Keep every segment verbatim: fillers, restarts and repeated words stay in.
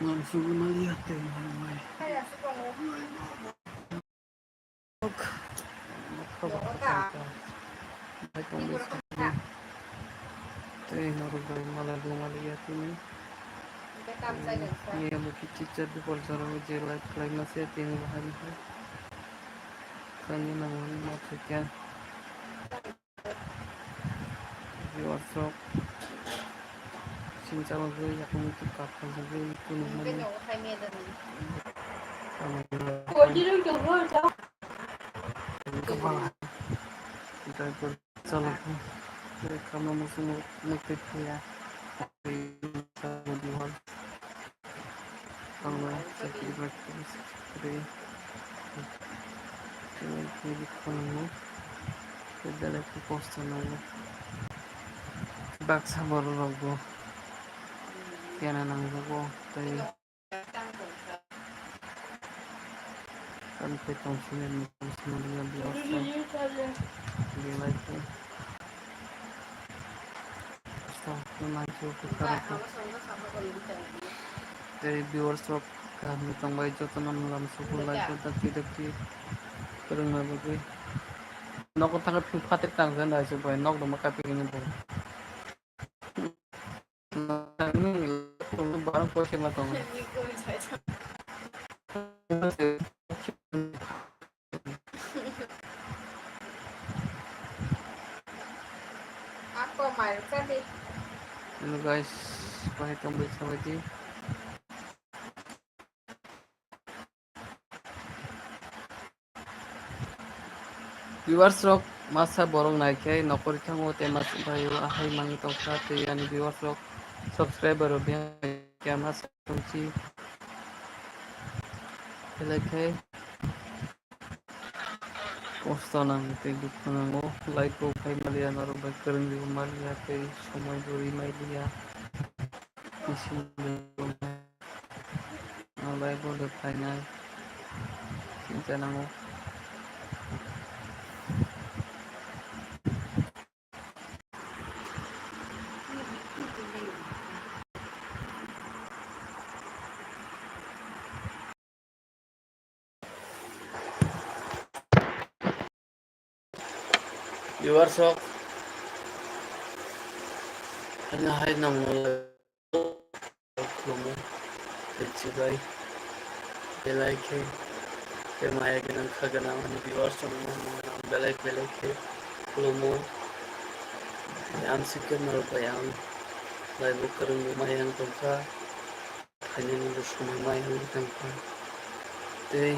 Nang sugu maliya tei nang mai. Nok, nok kha ba kha ta. Bai tong bai sa. Tei norok bai mala bo maliya tini. Ni amo ki teacher bo bol jora je live khlai ma se tini bahai ni. Kani nang mani ma thikya. Viewers rok, sini channel rok yakung tu kap khaijagwi kunukmani. Tei kama muchungo nukwi thangya. Tangma chakri bakri sakri. Tei kiri khungo. Tei belai khe kosto nango. Baksa borok rokbo kena nangjago tei. Ani khe tong sini, tong sini, belai khe. Tei viewers rok kaham tongbai jotono mwnam suku like o dakti dakti kwrwngna bagwi. Nogo thangkhe phatir tang jan dai se bai nok rwma kapi kini bo. Barang poisa ma tongo. Ako mayo kadi. Hello guys, bahai tongbai sabaidi. Viewers rok masa borok naikhe nokori thango tei masa bai o ahai mangi tongkha tei ani viewers rok subscriber rok biyang khe masa tongchi belai khe. Kosto nang tei dukhu nango, like bo khai maliya, norok bai kwrwngwi bo maliya tei somoi bo ri maliya. Bising bo, no like bo de khainai, chingsa nango. Viewers rok, ano hai nang khulumo, tei chibai, belai khe, tei maya gwnang kha gwnang ani viewers rok no belai belai khe khulumo, tei amsike norok bai ang live o kwrwngwi maya wng tongkha. Phainani bo somoi maya wngwi tongkha. Tei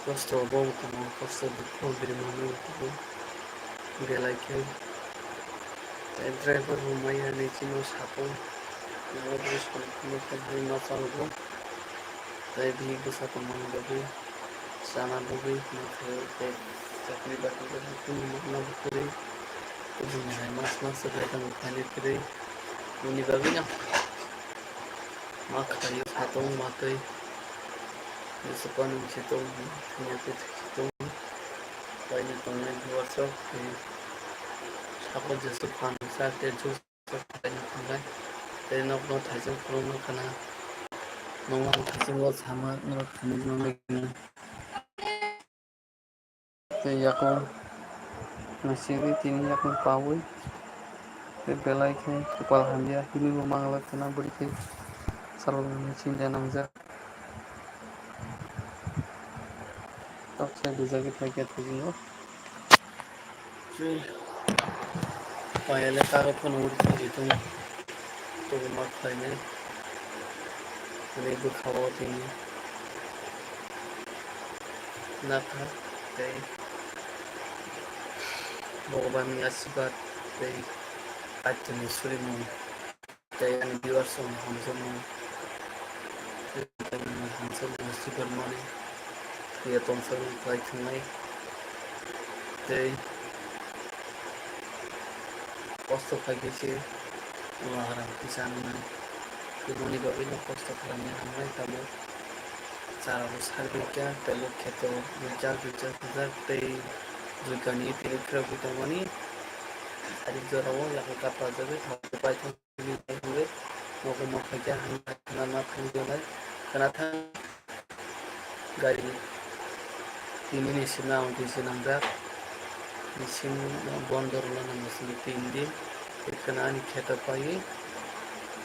kosto bo tongo, kosto dukhu birmani tongo belai khe. Tei driver bo maya ni chini satung nogo dress kotor kotor khe ma chalogo. Tei bihik bwsa tongmani bagwi chana bagwi ma khaio tei chakri bakri bagwi kunu ma kwrwi. Kubun hai mas mas se bai tongo phainai kwrwi. Boni bagwino ma khaio satung matwi. Bwswk kwnwi se tongo, thwngya khe se tongo. Paini tongnai viewers rok tei sabo jesu phan sa tei juice rok khaina thangnai. Tei nokno thaisong khulumna khna. Nokno thaisongo sama norok khaina nangna. Tei yakung nasirwi tini yakung pawi. Tei belai khe kwpal hamya hwnwi bo manglak khna bwrwi khe salnwi sinja nangjak. Tok sai bujagwi phaikha thajingo. Tei payale karo phano uri tongwi tongo. Tongma khlainai. Ani bwkha-o tini nakha tei Bhagwanni asirwad tei Kaitorni surimung tei ani viewers rokni hamjakmung tei ani hamjakmung asirwad mani thwiya tongthoknai khlai thwngnai tei kosto khaikhe se ulo haram kisa wngnai. Bumani bagwino kosto khlaimani hamnai tabuk. Chara bo sarwi kha, tei kheto rijak rijak rijak tei jwkani tini phirogwi tongmani. Sari jorao yakung kaprajagwi thangwi paithak hwnwi Obo ma khaikha, hwnwi khwna ma thang tongnai, khwna thang. Gari tini ni simi ang twi swnamjak, bising bondo rwna nango sini tin din, tei khwna ani kheto paiwi,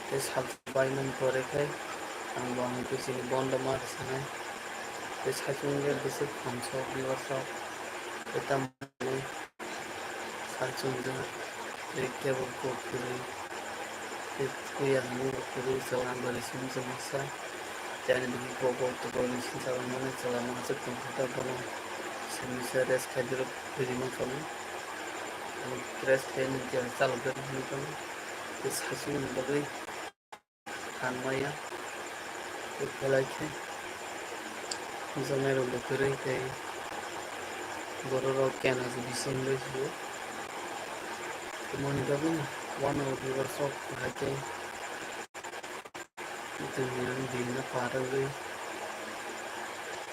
tei sal painani pore khe ang bo ang twi sini bondo ma rwsanai, tei saichung khe bwswk khamsok bibarsok, tei tamo. Saichung jwng tei kebo kok kwrwi tei kuya hwnwi bo kwrwi chwla bwrwi simi chwngsa tei ani bini kok o tubui singsa rwmani chwla mwchwk tongkha tei bono simi se rest khai dirok bwrwi mankha rest khai nini khe chalok jak hwnwi tongkha tei saichung ni bagwi. Phan maya tei belai khe hwnjaknairokbo kwrwi tei bororok kena se bising bai sio. Tei moni bagwi uanw viewers rok hai khe tini ang din no par wngwi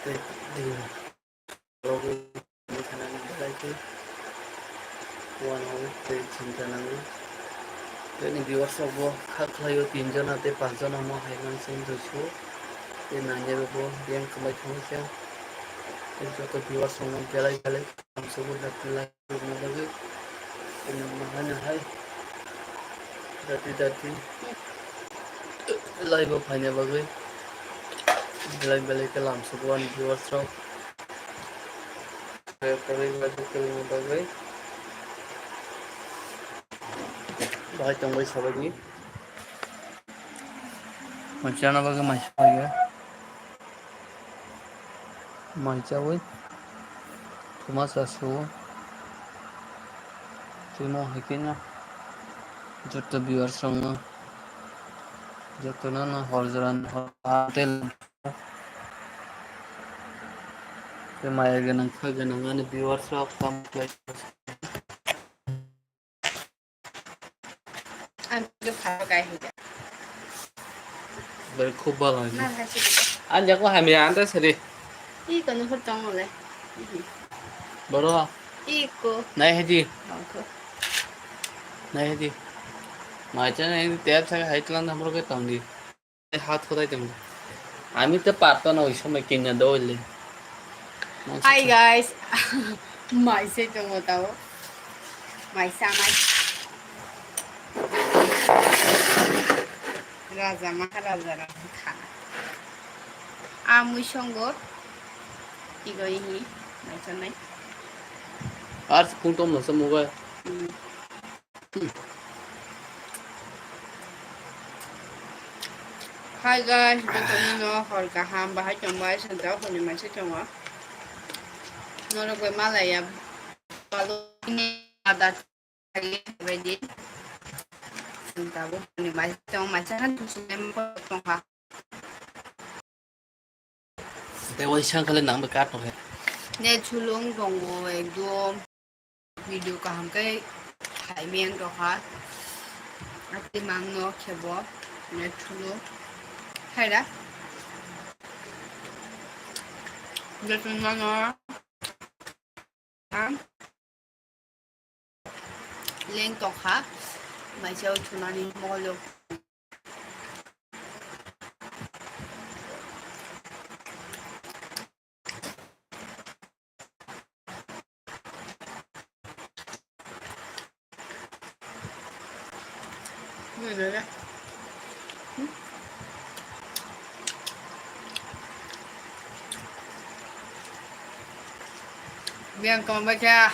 tei din. Rogwi thanani belai khe uanw tei chinta nango. Tei ni viewers rok bo kha khlaio tin jona tei panch jona mo hai mansing duisu tei nangya bo biyang kwmai thangwi kha. Tei joto viewers rok no belai belai kamswk bo da belai rwna bagwi tei nang nang hai nang hai dati dati. Live o phaina bagwi belai belai khe lamsok o ani viewers rok. Khe kwrwi bai khe kwrwini bagwi bahai tongbai sabaini. Manchana bagwi maisa phaio. Mai chawi thuma sa suo. Timo hai khe no joto viewers rok no joto no no hor jora ni hor tei maya gwnang kha gwnang ani viewers rok tamo khlai. Ang video kharo kai hai da. Bari khub bhalo hoyse. Mal hai se. Ang jako hamya anta sari. Iko no phor tong le. Boro. Iko. Nai haji. Bangko. Nai haji. Mai cha nai tep sa hai tlang hamro ke tong di. Hat khotai tong. Ami te parto na oi somoi kinna do le. Hi guys. Mai se tongo tao. Mai sa mai. Raja Maharaja rok khana. Amui songo. Igo ihi. Mai sa mai. Ar kung tom no sa muga. Hmm. Hi guys, jotono no hor kaham bahai tongbai santa hwnwi maisa tongo. Norok bai malaya balukni ada ready. Santa bo hwnwi maisa tongo maisa han tongha. Tei waisa khe nang bai kat tong khe. Net sulung tongo ekdom. Video kaham khe khai meng tongkha. Atwi mang no khebo net sulung. Khaira. Joto no no. Ang leng tokha, maisa o thunani mokol o. Biang kong bacha.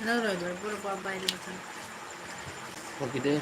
Rw rw rw borok ba baire bwthang. Kide.